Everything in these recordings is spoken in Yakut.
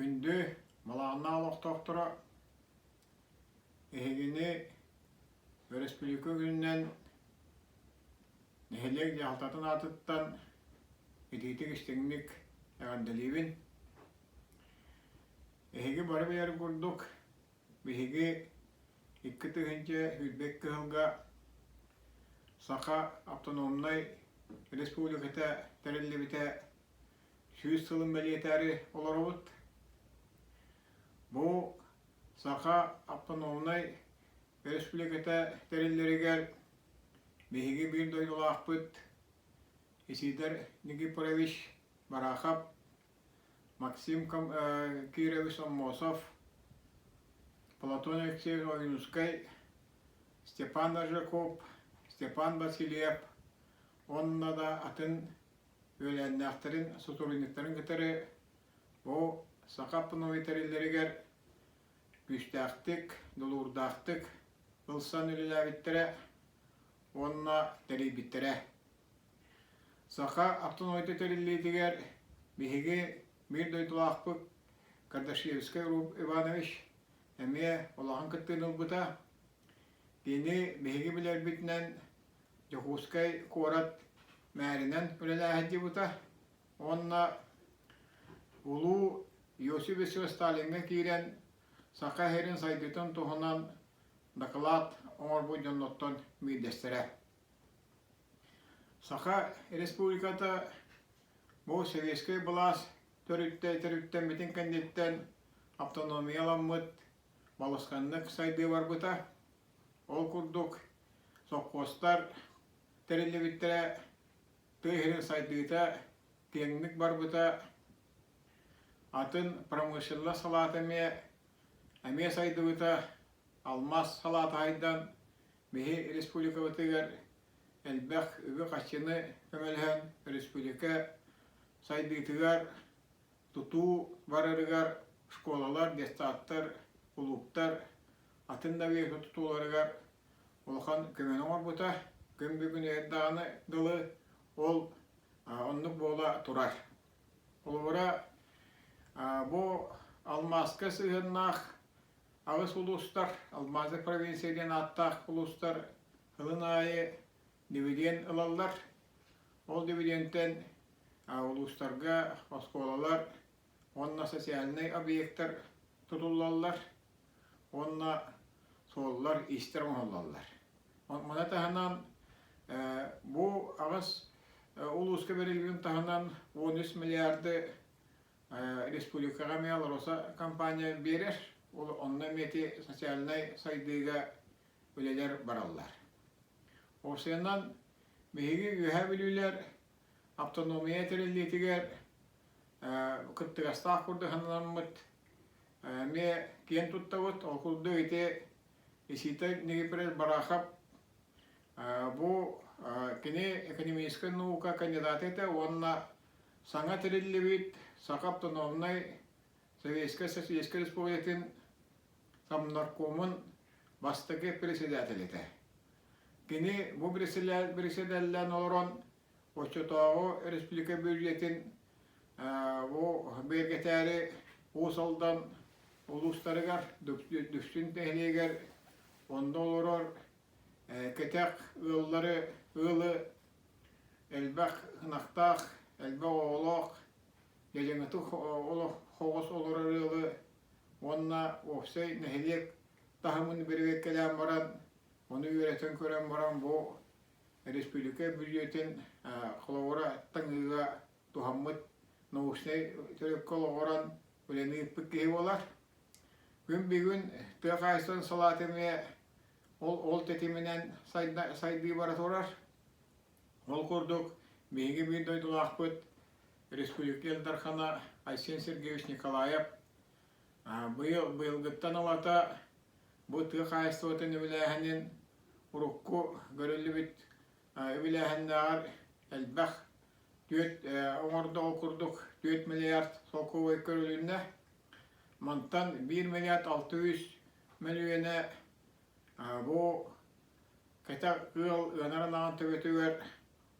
Күндү Малааннаах олохтоохторо, эһигини өрөспүүбүлүкэ күнүнэн нэһилиэк дьаһалтатын аатыттан итиитик-истиҥник эҕэрдэлиибин. Эһиги бары билэр курдук, биһиги 2022 сылга Саха автономнай республиката тэриллибитэ 100 сылын бэлиэтээри олоробут. Бу Саха автономнай республиката тэриллэригэр биһиги биир дойдулаахпыт Исидор Никифорович Барахов, Максим Кирович Аммосов, Платон Алексеевич Ойуунускай, Степан Аржаков, Степан Васильев уонна да атын үөлээннээхтэрин, сотрудниктарын кытары бу саха автономия тэриллэригэр күүстээхтик, дьулуурдаахтык ылсан үлэлээбиттэрэ уонна тэрийбиттэрэ. Саха автономията тэриллиитигэр биһиги биир дойдулаахпыт Кардашевскай Иванович эмиэ улахан кыттыыны ылбыта. Кини биһиги билэрбитинэн Дьокуускай куорат мээринэн үлэлээһин дьыбыта уонна улуу Иосиф Виссарионович Сталиҥҥа киирэн Саха сирин сайдыытын туһунан дакылаат оҥорбут дьоннортон биирдэстэрэ. Саха Республиката бу сэбиэскэй былаас төрүттэммитин кэнниттэн автономияламмыт балысханнык сайдыы барбыта. Ол курдук сопхуостар тэриллибиттэрэ, тыа сирин сайдыыта киэҥник барбыта, атын промышленность салаата эмиэ эмиэ сайдыбыта, алмаас салаата сайдан, биһи республикабытыгар элбэх үбү-харчыны көмөлөһөн республика сайдыытыгар, тутуу барарыгар школалар, детсадтар, кулууптар, атын да тутууларыгар улахан көмөнү оҥорбута. Күн бүгүн даҕаны дылы ол оннук буола турар. Холобура, бу алмааска сыһыаннаах аҕыс улуустар, Алмазы провинция диэн ааттаах улуустар сылын аайы дивиденд ылаллар. Ол дивидендтэн улуустарга оскуолалар уонна социальнай объектар тутуллаллар уонна суоллар, иистэр оҥоһуллаллар. Маны таһынан бу аҕыс улууска бэриллибитин таһынан 13 миллиарды республикаҕа эмиэ АЛРОСА компания биэрэр. Ол онно эмиэ ити социальнай сайдыыга үлэлэр бараллар. Уопсайынан биһиги Үөһээ Бүлүүлэр автономия тэриллиитигэр кыттыгастаах курдук сананаммыт эмиэ киэн туттабыт. Ол курдук ити Исита Никифорович Барахов бу кини экономическай наука кандидата этэ уонна саҥа тэриллибит Саха автономнай Советскай Социалистическай Республикатын Совнаркомун бастакы председателэ этэ. Кини бу председателлээн олорон оччотооҕу республика бюджетин бу бигэргэтээри Уус Алдан улуустарыгар Дүпсүн нэһилиэгэр онно олорор кэтэх ыаллары ыалы элбэх ынахтаах, элбэх оҕолоох, дьадьаҥытык олох хоҕус олорор ыалы уонна уопсай нэһилиэк таһымын бэрэбиэркэлээн баран, ону үөрэтэн көрөн баран бу республика бүддьүөтүн холобура таҥыыга туһаммыт научнай төрүккэ олоҕуран үлэни ыыппыт киһи буолар. Күн бүгүн тыа хаһаайыстыбатын салаата эмиэ ол, ол тэтиминэн сайдыы бара турар. Ол курдук, биһиги биир дойдулаахпыт республика Ил Дархана Айсен Сергеевич Николаев быйыл быйылгыттан ылата бу тыа хаһаайыстыбатын үбүлээһинин урукку көрүллүбүт үбүлээһиннээҕэр элбэх түөрт оҥордо ол курдук 4 миллиард солкуобай көрүлүннэ. Мантан 1 миллиард 600 мөлүйүөнэ бу кэтэх ыал ыанар ынаҕын төбөтүгэр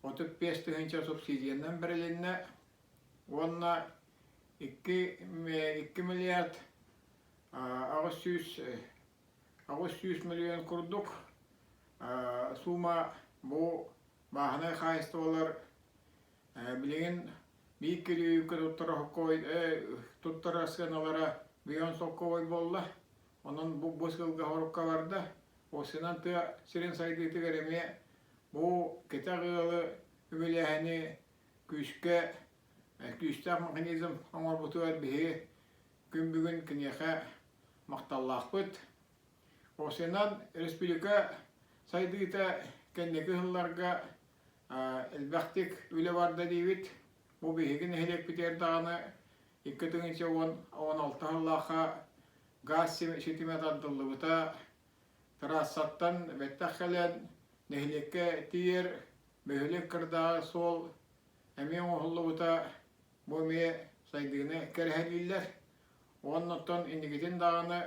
35 тыһыынча субсидиянан бэрилиннэ уонна 2 миллиард 800 миллион курдук суума бу бааһынай хаһаайыстыбалар билигин биир кирүүкэ туттара сыаналара миллион солкуобай буолла. Онон бу бу сылга хорукка барда. Осынан тыа сирин сайдыытыгар эмиэ бу кэтэх ыалы үбүлээһини күүскэ күүстээх механизм оҥорбутугар биһиги күн бүгүн киниэхэ махталлаахпыт. Осынан республика сайдыыта кэнники сылларга элбэхтик үлэ барда диибит. Бу биһиги нэһилиэкпитигэр даҕаны 2016 сыллаахха гаас ситимэ тардыллыбыта. Трассаттан бэттэх кэлэн нэһилиэккэ тиийэр бөһүөлэк кырдааҕы суол эмиэ оҥоһуллубута. Бу эмиэ сайдыыны кэрэһэлииллэр. Уонна оттон инникитин даҕаны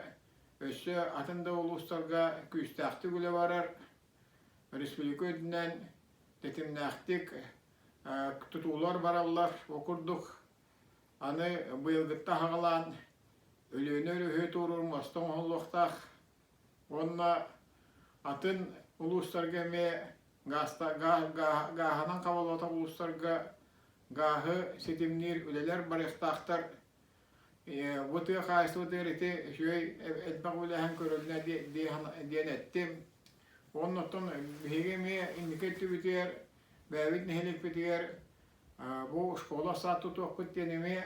өссө атын да улуустарга күүстээхтик үлэ барар. Республика үрдүнэн тэтимнээхтик тутуулар бараллар. Ол курдук аны быйылгытта аҕалаан Өлүөнэ өрүһү туоруур муоста оҥоһуллуохтаах уонна атын улуустарга эмиэ гааһынан хабыллыбатах улуустарга гааһы ситимниир үлэлэр барыахтаахтар. Бу тыа хаһаайыстыбатыгар ити үчүгэй элбэх үлэһэн көрүлүнэ диэн эттим. Уонна оттон биһиги эмиэ инники өттүбүтүгэр бэйэбит нэһилиэкпитигэр бу школа саад тутуохпут диэн эмиэ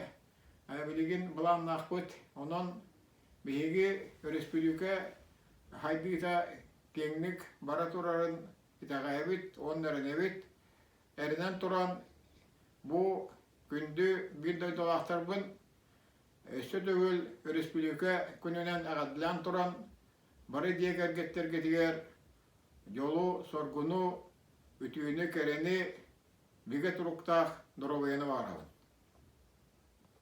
билигин былааннаахпыт. Онон биһиги өрөспүүбүлүкэ сайдыыта киэҥник бара турарын итэҕэйэбит уонна эрэнэбит. Эрэнэн туран бу күндү биир дойдулаахтарбын өссө төгүл өрөспүүбүлүкэ күнүнэн эҕэрдэлээн туран бары дьиэ кэргэттэргитигэр дьолу-соргуну, үтүөнү-кэрэни, бигэ туруктаах доруобуйаны баҕарабын.